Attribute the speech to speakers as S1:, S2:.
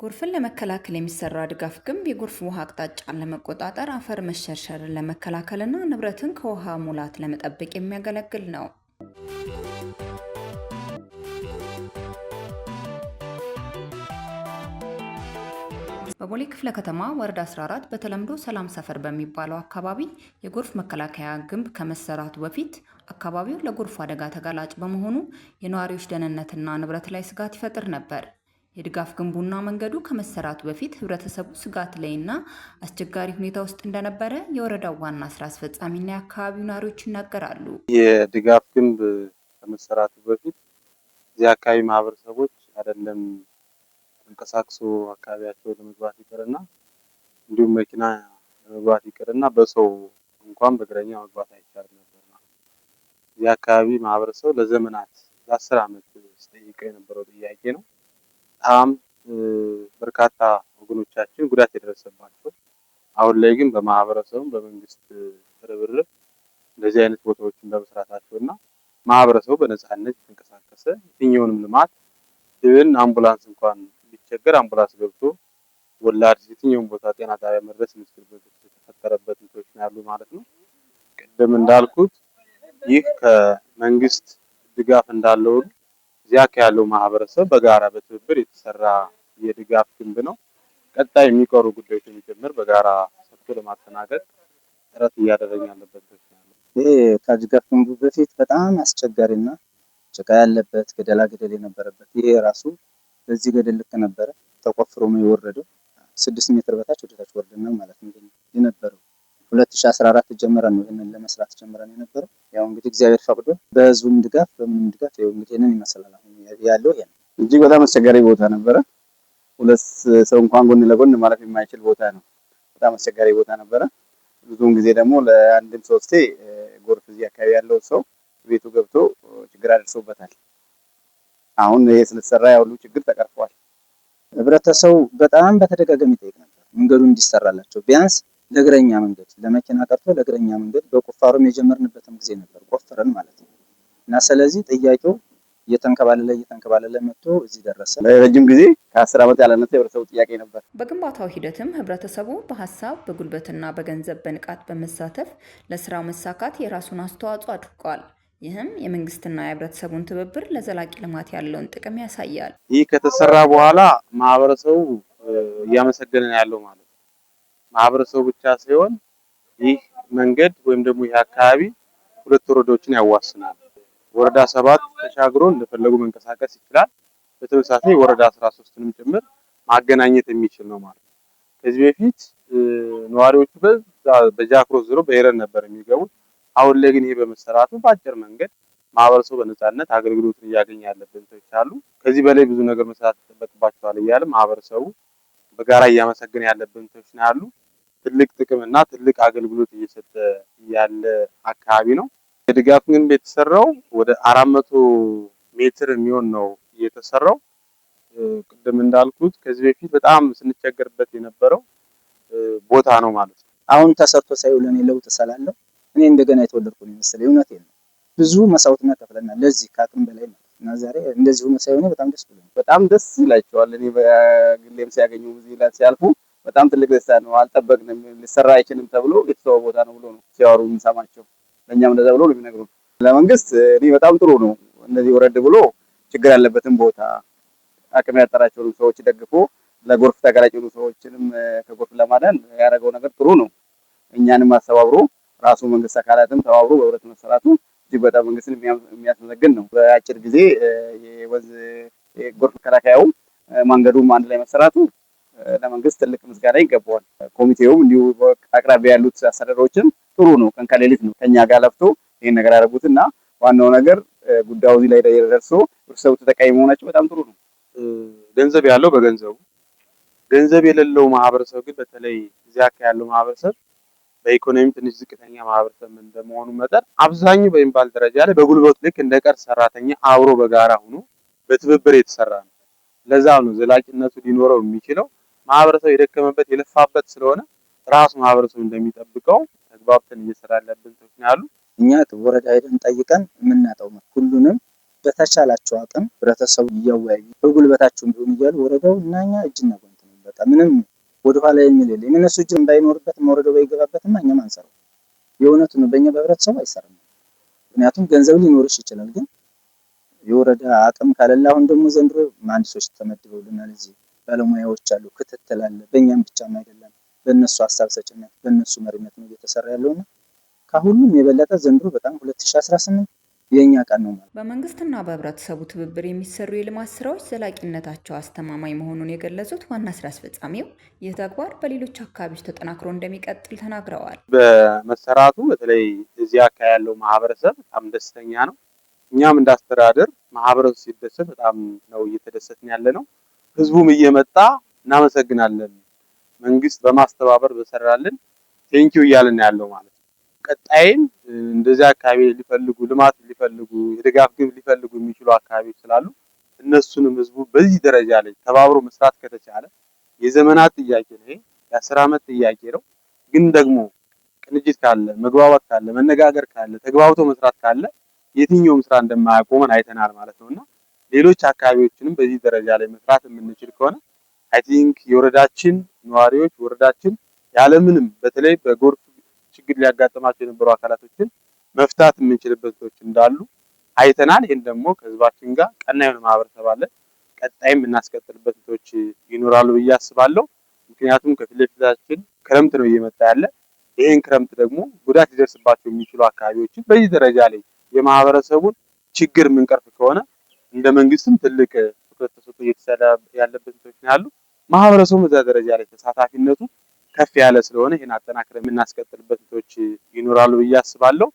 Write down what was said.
S1: ጎርፍን ለመከላከል የሚሰራ ድጋፍ ግንብ የጎርፍ ውሃ አቅጣጫን ለመቆጣጠር፣ አፈር መሸርሸርን ለመከላከልና ንብረትን ከውሃ ሙላት ለመጠበቅ የሚያገለግል ነው። በቦሌ ክፍለ ከተማ ወረዳ 14 በተለምዶ ሰላም ሰፈር በሚባለው አካባቢ የጎርፍ መከላከያ ግንብ ከመሰራቱ በፊት አካባቢው ለጎርፍ አደጋ ተጋላጭ በመሆኑ የነዋሪዎች ደህንነትና ንብረት ላይ ስጋት ይፈጥር ነበር። የድጋፍ ግንቡና መንገዱ ከመሰራቱ በፊት ህብረተሰቡ ስጋት ላይና አስቸጋሪ ሁኔታ ውስጥ እንደነበረ የወረዳው ዋና ስራ አስፈጻሚና የአካባቢው ነዋሪዎች ይናገራሉ።
S2: የድጋፍ ግንብ ከመሰራቱ በፊት እዚህ አካባቢ ማህበረሰቦች አይደለም ተንቀሳቅሶ አካባቢያቸው ለመግባት ይቅርና እንዲሁም መኪና ለመግባት ይቅርና በሰው እንኳን በእግረኛ መግባት አይቻልም ነበር። እዚህ አካባቢ ማህበረሰብ ለዘመናት ለ10 ዓመት ሲጠይቀው የነበረው ጥያቄ ነው። በጣም በርካታ ወገኖቻችን ጉዳት የደረሰባቸው፣ አሁን ላይ ግን በማህበረሰቡ በመንግስት ርብርብ እንደዚህ አይነት ቦታዎችን በመስራታቸው እና ማህበረሰቡ በነፃነት የተንቀሳቀሰ የትኛውንም ልማት even አምቡላንስ እንኳን ቢቸገር አምቡላንስ ገብቶ ወላድ የትኛውም ቦታ ጤና ጣቢያ መድረስ የሚችልበት የተፈጠረበት ሁኔታዎች ነው ያሉ ማለት ነው። ቅድም እንዳልኩት ይህ ከመንግስት ድጋፍ እንዳለው ሁሉ እዚያ ያለው ማህበረሰብ በጋራ በትብብር የተሰራ የድጋፍ ግንብ ነው። ቀጣይ የሚቀሩ ጉዳዮችን ጭምር በጋራ ሰርቶ ለማጠናቀቅ ጥረት እያደረግን ያለበት ነው።
S3: ይሄ ከድጋፍ ግንቡ በፊት በጣም አስቸጋሪና ጭቃ ያለበት ገደላ ገደል የነበረበት፣ ይሄ ራሱ በዚህ ገደል ልክ ነበረ ተቆፍሮ ነው የወረደው። 6 ሜትር በታች ወደ ታች ወርደናል ማለት ነው የነበረው። 2014 ጀምረን ነው ይህንን ለመስራት ጀምረን የነበረው። ያው እንግዲህ እግዚአብሔር ፈቅዶ በህዝቡም ድጋፍ በምንም ድጋፍ ያው እንግዲህ ይህንን ይመስላል አሁን ያለው ይሄ ነው።
S4: እጅግ በጣም አስቸጋሪ ቦታ ነበረ። ሁለት ሰው እንኳን ጎን ለጎን ማለፍ የማይችል ቦታ ነው። በጣም አስቸጋሪ ቦታ ነበረ። ብዙውን ጊዜ ደግሞ ለአንድም ሶስቴ ጎርፍ እዚህ አካባቢ ያለው ሰው ቤቱ ገብቶ ችግር አድርሶበታል። አሁን ይሄ ስለተሰራ ያ ሁሉ ችግር ተቀርፏል።
S3: ህብረተሰቡ በጣም በተደጋጋሚ ይጠይቅ ነበር መንገዱ እንዲሰራላቸው፣ ቢያንስ ለእግረኛ መንገድ፣ ለመኪና ቀርቶ ለእግረኛ መንገድ። በቁፋሮም የጀመርንበትም ጊዜ ነበር፣ ቆፍረን ማለት ነው። እና ስለዚህ ጥያቄው እየተንከባለለ እየተንከባለለ መጥቶ እዚህ ደረሰ።
S4: ለረጅም ጊዜ ከ10 ዓመት ያላነሰ የህብረተሰቡ ጥያቄ ነበር።
S1: በግንባታው ሂደትም ህብረተሰቡ በሀሳብ፣ በጉልበትና በገንዘብ በንቃት በመሳተፍ ለስራው መሳካት የራሱን አስተዋጽኦ አድርጓል። ይህም የመንግስትና የህብረተሰቡን ትብብር ለዘላቂ ልማት ያለውን ጥቅም ያሳያል።
S2: ይህ ከተሰራ በኋላ ማህበረሰቡ እያመሰገነ ነው ያለው ማለት ነው። ማህበረሰቡ ብቻ ሳይሆን ይህ መንገድ ወይም ደግሞ ይህ አካባቢ ሁለት ወረዳዎችን ያዋስናል። ወረዳ 7 ተሻግሮ እንደፈለጉ መንቀሳቀስ ይችላል። በተመሳሳይ ወረዳ 13ንም ጭምር ማገናኘት የሚችል ነው ማለት ነው። ከዚህ በፊት ነዋሪዎቹ በዛ በጃክሮስ ዞሮ በሄረር ነበር የሚገቡት። አሁን ላይ ግን ይሄ በመሰራቱ በአጭር መንገድ ማህበረሰቡ በነፃነት አገልግሎትን እያገኘ ያለበት ሰዎች አሉ። ከዚህ በላይ ብዙ ነገር መስራት ይጠበቅባቸዋል እያለ ማህበረሰቡ በጋራ እያመሰገነ ያለበት ሰዎች ነው ያሉ። ትልቅ ጥቅም እና ትልቅ አገልግሎት እየሰጠ ያለ አካባቢ ነው። የድጋፍ ግንብ የተሰራው ወደ 400 ሜትር የሚሆን ነው የተሰራው። ቅድም እንዳልኩት ከዚህ በፊት በጣም ስንቸገርበት የነበረው ቦታ ነው ማለት ነው።
S3: አሁን ተሰርቶ ሳይውል እኔ ለውጥ ስላለው እኔ እንደገና የተወለድኩ ነው የመሰለኝ። እውነቴን ነው። ብዙ መስዋዕትነት ከፍለናል ለዚህ ከአቅም በላይ ማለት እና ዛሬ እንደዚህ ሆኖ ሳይሆን በጣም ደስ ብሎኛል።
S4: በጣም ደስ ይላቸዋል። እኔ በግሌም ሲያገኙ እዚህ ላይ ሲያልፉ በጣም ትልቅ ደስታ ነው። አልጠበቅንም፣ ሊሰራ አይችልም ተብሎ የተተወ ቦታ ነው ብሎ ነው ሲያወሩ የምንሰማቸው። ለእኛም እንደዛ ብሎ ነው የሚነግሩን። ለመንግስት እኔ በጣም ጥሩ ነው። እንደዚህ ወረድ ብሎ ችግር ያለበትን ቦታ አቅም ያጠራቸውን ሰዎች ደግፎ ለጎርፍ ተጋላጭ የሆኑ ሰዎችንም ከጎርፍ ለማዳን ያደረገው ነገር ጥሩ ነው። እኛንም አስተባብሮ ራሱ መንግስት አካላትም ተባብሮ በህብረት መሰራቱ እጅግ በጣም መንግስትን የሚያስመሰግን ነው። በአጭር ጊዜ የወንዝ የጎርፍ መከላከያውም መንገዱም አንድ ላይ መሰራቱ ለመንግስት ትልቅ ምስጋና ይገባዋል። ኮሚቴውም እንዲሁ አቅራቢያ ያሉት አስተዳደሮችም ጥሩ ነው። ቀን ከሌሊት ነው ከኛ ጋር ለፍቶ ይህን ነገር ያደረጉት እና ዋናው ነገር ጉዳዩ እዚህ ላይ ደርሶ ህብረተሰቡ ተጠቃሚ መሆናቸው በጣም ጥሩ ነው።
S2: ገንዘብ ያለው በገንዘቡ፣ ገንዘብ የሌለው ማህበረሰብ ግን በተለይ እዚያ አካባቢ ያለው ማህበረሰብ በኢኮኖሚ ትንሽ ዝቅተኛ ማህበረሰብ እንደመሆኑ መጠን አብዛኛው በሚባል ደረጃ ላይ በጉልበቱ ልክ እንደ ቀር ሰራተኛ አብሮ በጋራ ሆኖ በትብብር የተሰራ ነው። ለዛ ነው ዘላቂነቱ ሊኖረው የሚችለው። ማህበረሰብ የደከመበት የለፋበት ስለሆነ ራሱ ማህበረሰቡ እንደሚጠብቀው ተግባብተን እየሰራ ያለብን ሰዎች ነው ያሉ።
S3: እኛ ወረዳ ሄደን ጠይቀን የምናጣው ሁሉንም በተቻላቸው አቅም ህብረተሰቡ እያወያዩ በጉልበታቸውም ቢሆን እያሉ ወረዳው እና እኛ እጅና ጓንት ነን። በቃ ምንም ወደኋላ የሚል የለም። የእነሱ እጅ ባይኖርበት መውረደው ባይገባበትማ እኛም አንሰራው። የእውነቱ ነው። በእኛ በህብረተሰቡ አይሰራም። ምክንያቱም ገንዘብ ሊኖርሽ ይችላል፣ ግን የወረዳ አቅም ካለለ አሁን ደግሞ ዘንድሮ መሀንዲሶች ተመድበውልናል። እዚህ ባለሙያዎች አሉ፣ ክትትል አለ። በእኛም ብቻም አይደለም፣ በእነሱ ሀሳብ ሰጭነት በእነሱ መሪነት ነው እየተሰራ ያለውና ከሁሉም የበለጠ ዘንድሮ በጣም 2018 የእኛ ቀን ነው ማለት።
S1: በመንግስትና በህብረተሰቡ ትብብር የሚሰሩ የልማት ስራዎች ዘላቂነታቸው አስተማማኝ መሆኑን የገለጹት ዋና ስራ አስፈጻሚው ይህ ተግባር በሌሎች አካባቢዎች ተጠናክሮ እንደሚቀጥል ተናግረዋል።
S2: በመሰራቱ በተለይ እዚህ አካባቢ ያለው ማህበረሰብ በጣም ደስተኛ ነው። እኛም እንዳስተዳደር ማህበረሰቡ ሲደሰት በጣም ነው እየተደሰትን ያለ ነው። ህዝቡም እየመጣ እናመሰግናለን፣ መንግስት በማስተባበር በሰራልን thank you እያልን ያለው ማለት ነው። ቀጣይም እንደዚህ አካባቢ ሊፈልጉ ልማት ሊፈልጉ የድጋፍ ግብ ሊፈልጉ የሚችሉ አካባቢዎች ስላሉ እነሱንም ህዝቡ በዚህ ደረጃ ላይ ተባብሮ መስራት ከተቻለ የዘመናት ጥያቄ ነው። ይሄ የ10 ዓመት ጥያቄ ነው። ግን ደግሞ ቅንጅት ካለ፣ መግባባት ካለ፣ መነጋገር ካለ፣ ተግባብቶ መስራት ካለ የትኛውም ስራ እንደማያቆመን አይተናል ማለት ነውና ሌሎች አካባቢዎችንም በዚህ ደረጃ ላይ መስራት የምንችል ከሆነ I think የወረዳችን ነዋሪዎች ወረዳችን ያለምንም በተለይ በጎርፍ ችግር ሊያጋጥማቸው የነበሩ አካላቶችን መፍታት የምንችልበት እንዳሉ አይተናል። ይህን ደግሞ ከህዝባችን ጋር ቀና የሆነ ማህበረሰብ አለ። ቀጣይም የምናስቀጥልበት ቶች ይኖራሉ ብዬ አስባለሁ። ምክንያቱም ከፊት ለፊታችን ክረምት ነው እየመጣ ያለ። ይህን ክረምት ደግሞ ጉዳት ሊደርስባቸው የሚችሉ አካባቢዎችን በዚህ ደረጃ ላይ የማህበረሰቡን ችግር የምንቀርፍ ከሆነ እንደ መንግስትም ትልቅ ትኩረት ተሰጥቶ እየተሰራ ያለበት ነው ያሉ ማህበረሰቡ በዛ ደረጃ ላይ ተሳታፊነቱ ከፍ ያለ ስለሆነ ይህን አጠናክረን የምናስቀጥልበት ቶች ይኖራሉ ብዬ አስባለሁ።